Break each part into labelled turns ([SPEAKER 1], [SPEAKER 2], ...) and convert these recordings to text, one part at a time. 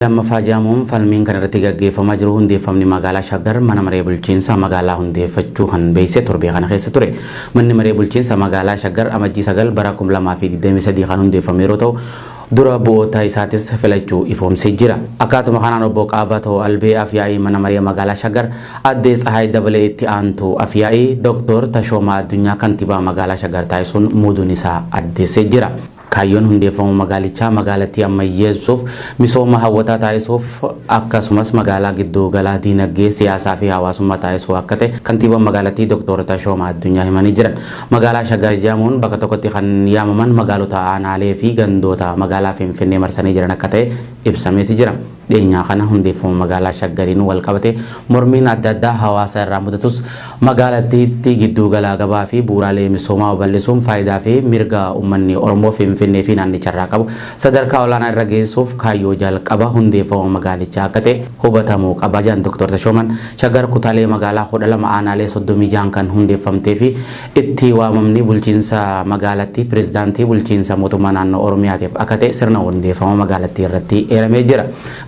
[SPEAKER 1] Lammaffaa jedhamuun falmiin kan irratti gaggeeffamaa jiru hundeeffamni magaalaa Shaggar mana maree bulchiinsa magaalaa hundeeffachuu kan beeksise torbee kana keessa ture. Manni maree bulchiinsa magaalaa Shaggar Amajjii 9 bara 2023 kan hundeeffame yeroo ta'u, dura bu'oota isaatis filachuu ifoomsee jira. Akkaatuma kanaan obbo Qaabatoo Albee Afyaa'ii mana maree magaalaa Shaggar, Addee Tsahaay Dabalee itti aantuu Afyaa'ii, Doktor Tashoomaa Addunyaa kantibaa magaalaa Shaggar taasisuun muuduun isaa addeessee jira. Kaayyoon hundeeffamuu magaalichaa magaalattii ammayyeessuuf, misooma hawwataa taasisuuf akkasumas magaalaa gidduu galaa diinagdee, siyaasaa fi hawaasummaa taasisuu akka ta'e kantiibaan magaalattii Doktoor Tashoomaa Addunyaa himanii jiran. Magaalaa Shaggar jedhamuun bakka tokkotti kan yaamaman magaalota aanaalee fi gandoota magaalaa Finfinnee marsanii jiran akka ta'e ibsameeti jira. Dhiyeenyaa kana hundeeffama magaalaa Shaggariin walqabatee mormiin adda addaa hawaasa irraa mudatus magaalattiitti gidduu gala gabaa fi bu'uuraalee misoomaa babal'isuun faayidaa fi mirga uummanni Oromoo Finfinnee fi naannicharraa qabu sadarkaa olaanaa irra geessuuf kaayyoo jalqaba hundeeffama magaalichaa akka ta'e hubatamuu qaba jedhan Dr. Tashooman. Shaggar kutaalee magaalaa 12 aanaalee 36 kan hundeeffamtee fi itti waamamni bulchiinsa magaalattii pireezidaantii bulchiinsa mootummaa naannoo Oromiyaatiif akka ta'e sirna hundeeffama magaalattii irratti eeramee jira.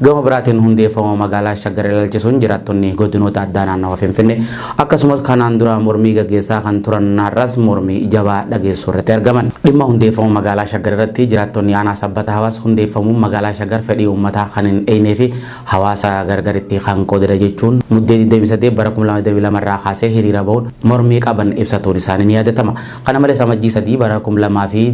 [SPEAKER 1] Gama biraatiin hundeeffama magaalaa Shaggar ilaalchisuun jiraattonni godinoota addaa naannawa Finfinnee akkasumas kanaan dura mormii gaggeessaa kan turan har'as mormii jabaa dhageessuu irratti argaman. Dhimma hundeeffama magaalaa Shaggar irratti jiraattonni aanaa Sabbata Hawaas hundeeffamuun magaalaa Shaggar fedhii uummataa kan hin eegnee fi hawaasa gargaritti kan qoodedha jechuun Muddee 28 bara 2022 irraa kaasee hiriira bahuun mormii qaban ibsatuun isaanii ni yaadatama. Kana malees Amajjii 3 bara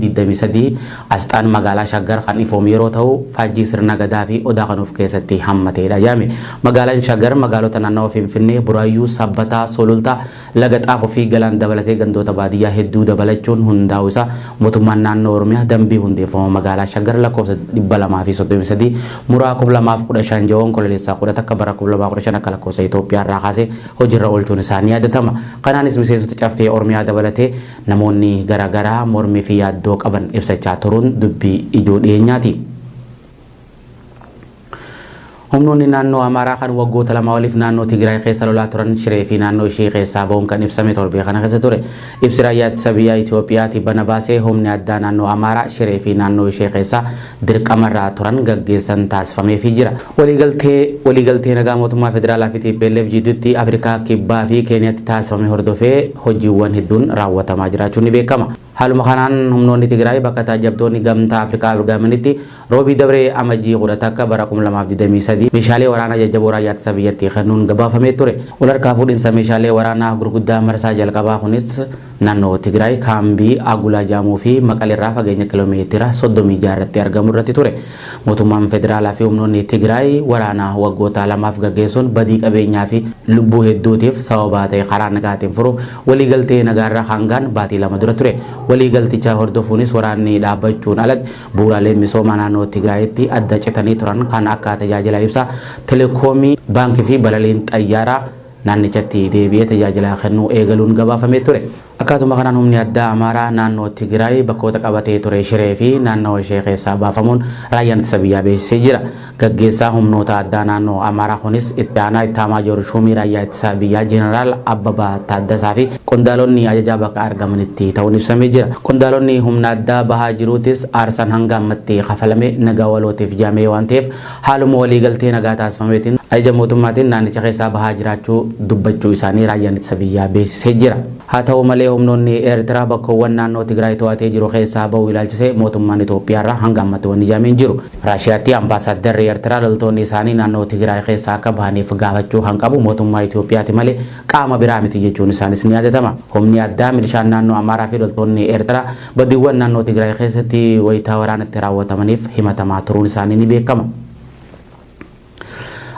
[SPEAKER 1] 2023 asxaan magaalaa Shaggar kan ifoome yeroo ta'u faajjii sirna Gadaa fi Odaa kan of keessatti hammateedha jedhame. Magaalaan Shaggar magaalota naannawa Finfinnee, Buraayyuu, Sabbataa, Sulultaa, Laga Xaafoo fi Galaan dabalatee gandoota baadiyyaa hedduu dabalachuun hundaa'uu isaa mootummaan naannoo Oromiyaa dambii hundeeffama magaalaa Shaggar lakkoofsa 233 muraa 2015 ji'a Onkololeessaa 11 bara 2015 akka lakkoofsa Itoophiyaa irraa kaasee hojiirra oolchuun isaa ni yaadatama. Kanaanis miseensota Caffee Oromiyaa dabalatee namoonni garaagaraa mormii fi yaaddoo qaban ibsachaa turuun dubbii ijoo dhiyeenyaati. Humnoonni naannoo Amaaraa kan waggoota lama oliif naannoo Tigraay keessa lolaa turan Shiree fi naannoo ishee keessaa bahuun kan ibsame torbee kana keessa ture. Ibsi raayyaa ittisa biyyaa Itoophiyaa tibbana baasee humni addaa naannoo Amaaraa Shiree fi naannoo ishee keessaa dirqamarraa turan gaggeessan taasifameefii jira. Waliigaltee waliigaltee nagaa mootummaa federaalaa fi tplf jidduutti Afrikaa Kibbaa fi Keeniyaatti taasifame hordofee hojiiwwan hedduun raawwatamaa jiraachuun ni beekama. Haaluma kanaan humnoonni Tigraay bakka taajjabdoonni Gamtaa Afrikaa argamanitti Roobii dabre Amajjii 11 bara 2023 meeshaalee waraanaa jajjaboo raayyaa ittisa biyyattii kennuun gabaafamee ture. Wal harkaa fuudhinsa meeshaalee waraanaa gurguddaa marsaa jalqabaa kunis naannoo Tigraay kaambii Agulaa jedhamuu fi Maqaleerraa fageenya kiloomeetira 36 irratti argamu irratti ture. Mootummaan federaalaa fi humnoonni Tigraay waraana waggoota lamaaf gaggeessuun badii qabeenyaa fi lubbuu hedduutiif sababa ta'e karaa nagaatiin furuuf waliigaltee nagaarra kan ga'an baatii 2 dura ture. Waliigalticha hordofuunis waraanni dhaabbachuun alatti bu'uuraaleen misoomaa naannoo Tigraayitti adda citanii turan kan akka tajaajila ibsaa, telekoomii, baankii fi balaliin xayyaaraa naannichatti deebi'ee tajaajila kennuu eegaluun gabaafamee ture. Akkaatuma kanaan humni addaa Amaaraa naannoo Tigraay bakkoota qabatee ture Shiree fi naannawa ishee keessaa baafamuun raayyaan ittisa biyyaa beeksisee jira. Gaggeessaa humnoota addaa naannoo Amaaraa kunis itti aanaa Ittaamaajoor Shuumii Raayyaa Ittisa Biyyaa Jeneraal Abbabaa Taaddasaa fi qondaalonni ajajaa bakka argamanitti ta'uun ibsamee jira. Qondaalonni humna addaa bahaa jiruutis aarsaan hanga ammatti kafalame nagaa walootiif jedhamee waan ta'eef haaluma waliigaltee nagaa taasifameetiin ajaja mootummaatiin naannicha keessaa bahaa jiraachuu dubbachuu isaanii Raayyaan Ittisa Biyyaa beeksisee jira. Haa ta'u malee humnoonni Eertiraa bakkoowwan naannoo Tigraay to'atee jiru keessaa ba'uu ilaalchisee mootummaan Itoophiyaarraa hanga ammatti wanni jedhame hin jiru. Raashiyaatti Ambaasaaddarri Eertiraa loltoonni isaanii naannoo Tigraay keessaa akka bahaniif gaafachuu kan qabu mootummaa Itoophiyaati malee qaama biraa miti jechuun isaanis ni yaadatama. Humni addaa milishaan naannoo Amaaraa fi loltoonni Eertiraa badiiwwan naannoo Tigraay keessatti wayita waraanatti raawwatamaniif himatamaa turuun isaanii ni beekama.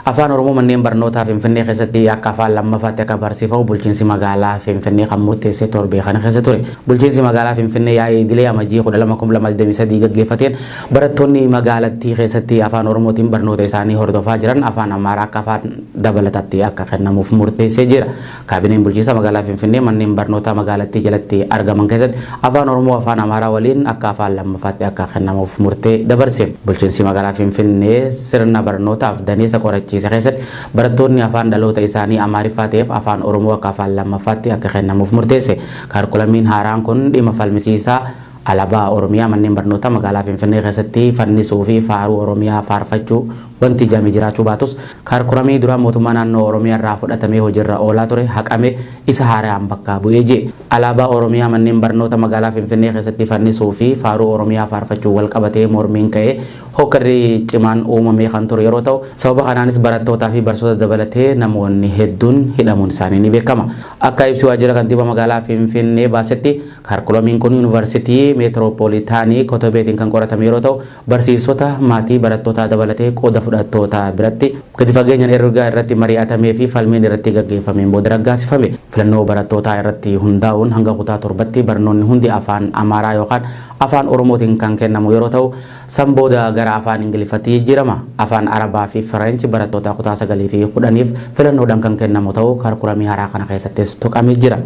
[SPEAKER 1] Afaan Oromoo manneen barnootaa Finfinnee keessatti akka afaan lammaffaatti akka barsiifamu bulchiinsi magaalaa Finfinnee kan murteesse torbee kana keessa ture. Bulchiinsi magaalaa Finfinnee yaa'ii idilee Amajjii 12,2023 gaggeeffateen barattoonni magaalattii keessatti afaan Oromootiin barnoota isaanii hordofaa jiran afaan Amaaraa akka afaan dabalataatti akka kennamuuf murteessee jira. Kaabineen bulchiinsa magaalaa Finfinnee manneen barnootaa magaalattii jalatti argaman keessatti Afaan Oromoo Afaan Amaaraa waliin akka afaan lammaffaatti akka kennamuuf murtee dabarse. Bulchiinsi magaalaa Finfinnee sirna barnootaaf daneessa qorachiise keessatti barattoonni afaan dhaloota isaanii Amaariffaa ta'eef Afaan Oromoo akka afaan lammaffaatti akka kennamuuf murteesse. Kaarkulamiin haaraan kun dhimma falmisiisaa. Alaabaa Oromiyaa manneen barnootaa magaalaa Finfinnee keessatti fannisuu fi faaruu Oromiyaa faarfachuu wanti ijame jiraachuu baatus, kaarkulamii dura mootummaa naannoo Oromiyaa irraa fudhatamee hojiirra oolaa ture haqame isa haaraan bakka bu'ee jee. Alaabaa Oromiyaa manneen barnoota magaalaa Finfinnee keessatti fannisuu fi faaruu Oromiyaa faarfachuu wal qabatee mormiin ka'ee hokkarri cimaan uumamee kan ture yeroo ta'u, sababa kanaanis barattootaa fi barsiisota dabalatee namoonni hedduun hidhamuun isaanii ni beekama. Akka ibsi waajjira kantiibaa magaalaa Finfinnee baasetti, kaarkulamiin kun Yuunivarsiitii Meetiroopoolitaanii Kotobeetiin kan qoratame yeroo ta'u, barsiisota, maatii barattootaa dabalatee qooda fudhattoota biratti gadi fageenyaan erga irratti mari'atamee fi falmiin irratti gaggeeffameen booda raggaasifame. Filannoo barattootaa irratti hundaa'uun hanga kutaa 7tti barnoonni hundi afaan Amaaraa yookaan afaan Oromootiin kan kennamu yeroo ta'u, san booda gara afaan Ingiliffatti jijjiirama. Afaan Arabaa fi Fireench barattoota kutaa 9 fi 10f filannoodhaan kan kennamu ta'uu kaarkulamii haaraa kana keessattis tuqamee jira.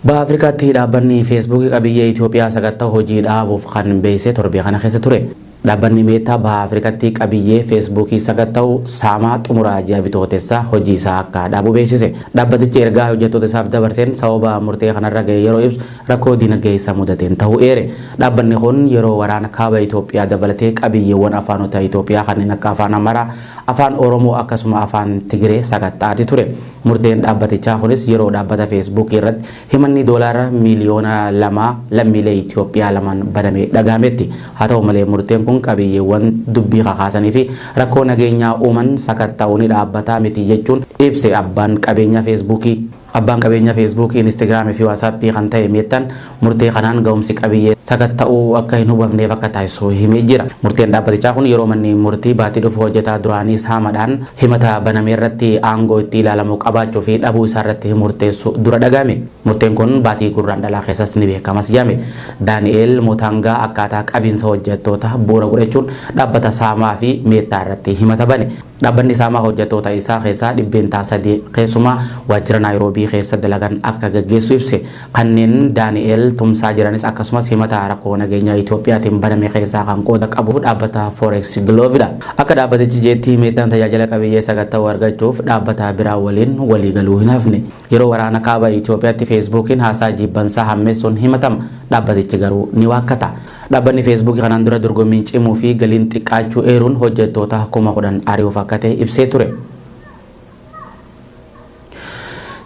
[SPEAKER 1] Baha Afrikaatti dhaabbanni Feesbuukii qabiyyee Itoophiyaa sakatta'u hojii dhaabuuf kan beeksise torbee kana keessa ture. Dhaabbanni Meetaa Baha Afrikaatti qabiyyee Feesbuukii sakatta'u Saamaa xumura ji'a Bitootessaa hojii isaa akka dhaabu beeksise. Dhaabbatichi ergaa hojjettoota isaaf dabarseen sababa murtee kanarra ga'e yeroo ibsu rakkoo dinagdee isa mudateen ta'uu eere. Dhaabbanni kun yeroo waraana kaaba Itoophiyaa dabalatee qabiyyeewwan afaanota Itoophiyaa kanneen akka afaan Amaaraa, afaan Oromoo akkasuma afaan Tigiree sakatta'aati ture. Murteen dhaabbatichaa kunis yeroo dhaabbata Feesbuukii irratti himanni doolaara miiliyoona 2 lammiilee Itoophiyaa lamaan banamee dhagahametti. Haa ta'u malee, murteen kun qabiyyeewwan dubbii kakaasanii fi rakkoo nageenyaa uuman sakatta'uu ni dhaabbataa miti jechuun ibse abbaan qabeenya Feesbuukii. Abbaan qabeenya Feesbuukii, Inistigraamii fi Waasaappii kan ta'e Meettaan murtee kanaan ga'umsi qabiyyee sakatta'uu akka hin hubamneef akka taasisu himee jira. Murteen dhaabbatichaa kun yeroo manni murtii baatii dhufu hojjetaa duraanii Saamadhaan himata baname irratti aangoo itti ilaalamu qabaachuu fi dhabuu isaa irratti murteessu dura dhagahame. Murteen kun baatii Gurraandhalaa keessas ni beekamas jedhame. Daani'eel Motaangaa akkaataa qabiinsa hojjettoota bu'uura godhachuun dhaabbata Saamaa fi Meettaa irratti himata bane. Dhaabbanni Saamaa hojjettoota isaa keessaa 3% keessumaa waajjira Naayiroobii keessa dalagan akka gaggeessu ibse. Kanneen Daani'eel tumsaa jiranis akkasumas himata rakkoo nageenyaa Itoophiyaatiin baname keessaa kan qooda qabu dhaabbata Forex Glove'dha. Akka dhaabbatichi jeetti, Meettaan tajaajila qabiyyee sakatta'uu argachuuf dhaabbata biraa waliin waliigaluu hin hafne. Yeroo waraana kaaba Itoophiyaatti Feesbuukiin haasaa jibbansaa hammeessuun himatama. Dhaabbatichi garuu ni waakkata. Dhaabbanni Feesbuukii kanaan dura dorgommiin cimuu fi galiin xiqqaachuu eeruun hojjettoota 10,000 ari'uuf akka ta'e ibsee ture.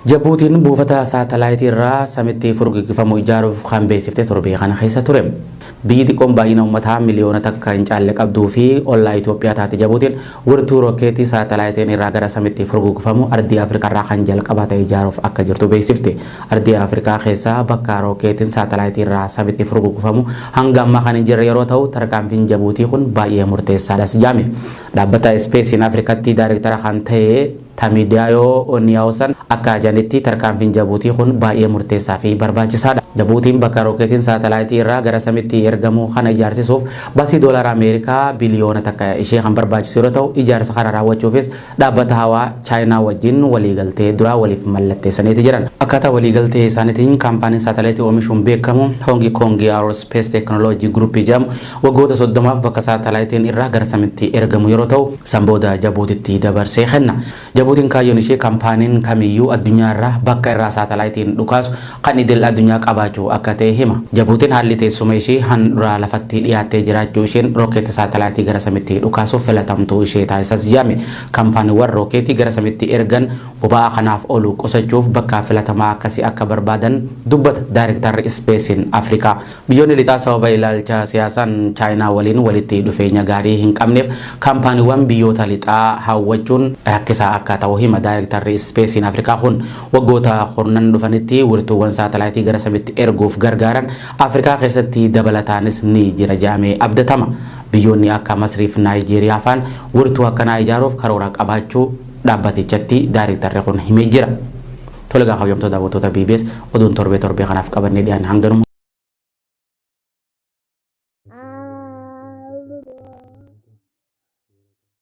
[SPEAKER 1] Jabuutiin buufata saatalaayitii irraa samitti furguggifamu ijaaruuf kan beeksifte torbee kana keessa ture. Biyyi xiqqoon baay'ina uummataa miliyoona 1 hin caalle qabduu fi ollaa Itoophiyaa taate Jabuutiin wirtuu rokkeetii saatalaayitiin irraa gara samitti furguggifamu ardii Afrikaa irraa kan jalqabaa ta'e ijaaruuf akka jirtu beeksifte. Ardii Afrikaa keessaa bakka rokkeetiin saatalaayitii irraa samitti furguggifamu hanga ammaa kan hin jirre yeroo ta'u, tarkaanfiin Jabuutii kun baay'ee murteessaadhas jedhame. Dhaabbata Space in Afrikatti daayirektara kan ta'e Tamidaayoo Oniyaawusan akka jedhanitti, tarkaanfiin Jabuutii kun baay'ee murteessaa fi barbaachisaadha. Jabuutiin bakka rokkeetiin saatalaayitii irraa gara samitti ergamu kana ijaarsisuuf baasii doolaara Ameerikaa biliyoona 1 ishee kan barbaachisu yeroo ta'u, ijaarsa kana raawwachuufis dhaabbata hawaa Chaayinaa wajjin waliigaltee duraa waliif mallatteessaniiti jiran. Akkaataa waliigaltee isaaniitiin kaampaaniin saatalaayitii oomishuun beekamu Hong Kong Aerospace Technology Group jedhamu waggoota 30f bakka saatalaayitiin irraa gara samitti ergamu yeroo ta'u, san booda Jabuutitti dabarsee kenna. Jabuutiin kaayyoon ishee kaampaaniin kamiyyuu addunyaa irraa bakka irraa saatalaayitiin dhukaasu kan idil addunyaa qabaachuu akka ta'e hima. Jabuutiin haalli teessuma ishee handhuraa lafatti dhiyaattee jiraachuu isheen rookeetii saatalaayitii gara samitti dhukaasuuf filatamtuu ishee taasisas jedhame. Kaampaaniiwwan rookeetii gara samitti ergan boba'aa kanaaf oolu qusachuuf bakka filatamaa akkasii akka barbaadan dubbata Daayirektarri Space in Afrikaa. Biyyoonni lixaa sababa ilaalcha siyaasaan Chaayinaa waliin walitti dhufeenya gaarii hin qabneef kaampaaniiwwan biyyoota lixaa hawwachuun rakkisaa akka ta'u hima Daayirektarri Space in Afrikaa kun. Waggoota kurnan dhufanitti wirtuuwwan saatalaayitii gara samitti erguuf gargaaran Afrikaa keessatti dabalataanis ni jira jedhamee abdatama. Biyyoonni akka Masrii fi Naayijeeriyaa faan wirtuu akkanaa ijaaruuf karoora qabaachuu dhaabbatichatti daayirektarri kun himee jira. Tole, kabajamtoota daawwattoota BBS, oduun torbee torbee kanaaf qabannee dhiyaanne hanganuma.